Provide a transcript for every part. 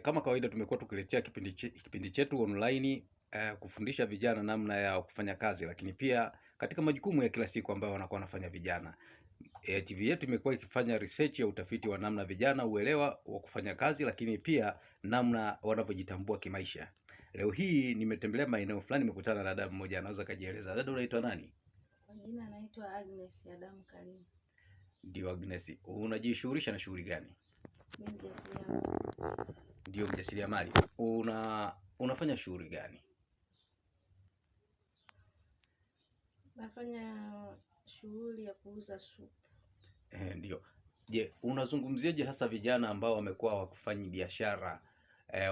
Kama kawaida tumekuwa tukiletea kipindi chetu online kufundisha vijana namna ya kufanya kazi, lakini pia katika majukumu ya kila siku ambayo wanakuwa wanafanya vijana. TV yetu imekuwa ikifanya research ya utafiti wa namna vijana uelewa wa kufanya kazi, lakini pia namna wanavyojitambua kimaisha. Leo hii nimetembelea maeneo fulani, nimekutana na dada mmoja, anaweza kajieleza. Dada, unaitwa nani? Kwa jina naitwa Agnes Adamu Karimu. Ndio Agnes, unajishughulisha na shughuli gani? Mimi mjasiriamali. Ndio mjasiriamali. Unafanya shughuli gani? Nafanya shughuli ya kuuza supu. Ndio. Je, unazungumziaje hasa vijana ambao wamekuwa wakufanyi biashara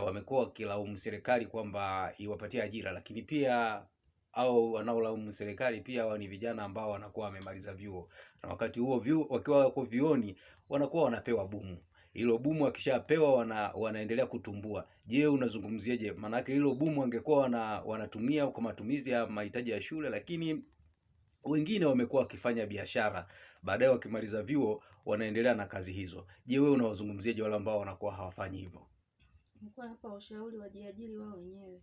wamekuwa wakilaumu serikali kwamba iwapatie ajira, lakini pia au wanaolaumu serikali pia wao ni vijana ambao wanakuwa wamemaliza vyuo, na wakati huo vyuo wakiwa wako vyuoni wanakuwa wanapewa bumu. Hilo bumu wakishapewa wanaendelea kutumbua. Je, unazungumziaje? Maanake hilo bumu wangekuwa wanatumia kwa matumizi ya mahitaji ya shule, lakini wengine wamekuwa wakifanya biashara, baadaye wakimaliza vyuo wanaendelea na kazi hizo. Je, wewe unawazungumziaje wale ambao wanakuwa hawafanyi hivyo? Nilikuwa napa ushauri wajiajiri wao wenyewe.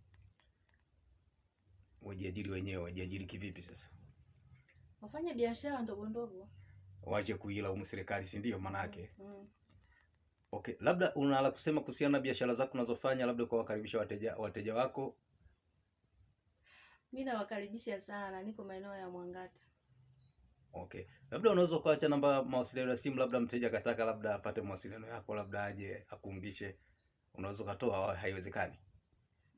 Wajiajiri wenyewe, wajiajiri kivipi sasa? Wafanye biashara ndogo ndogo. Waache kuilaumu serikali, si ndio maana yake? Mm. Okay, labda una la kusema kuhusiana na biashara zako unazofanya, labda kwa wakaribisha wateja wako. Mimi nawakaribisha sana, niko maeneo ya Mwangata. Okay, labda unaweza ukaacha namba mawasiliano ya simu, labda mteja akataka labda apate mawasiliano yako, labda aje akuungishe, unaweza ukatoa au haiwezekani?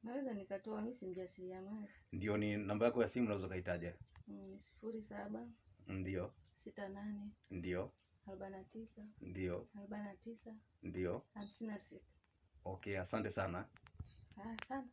Naweza nikatoa, mimi si mjasiriamali. Ndio, ni namba yako ya simu unaweza ukaitaja. 07 Ndio, 68 ndio, 49 ndio, 49 ndio. 56. Okay, asante sana. Asante.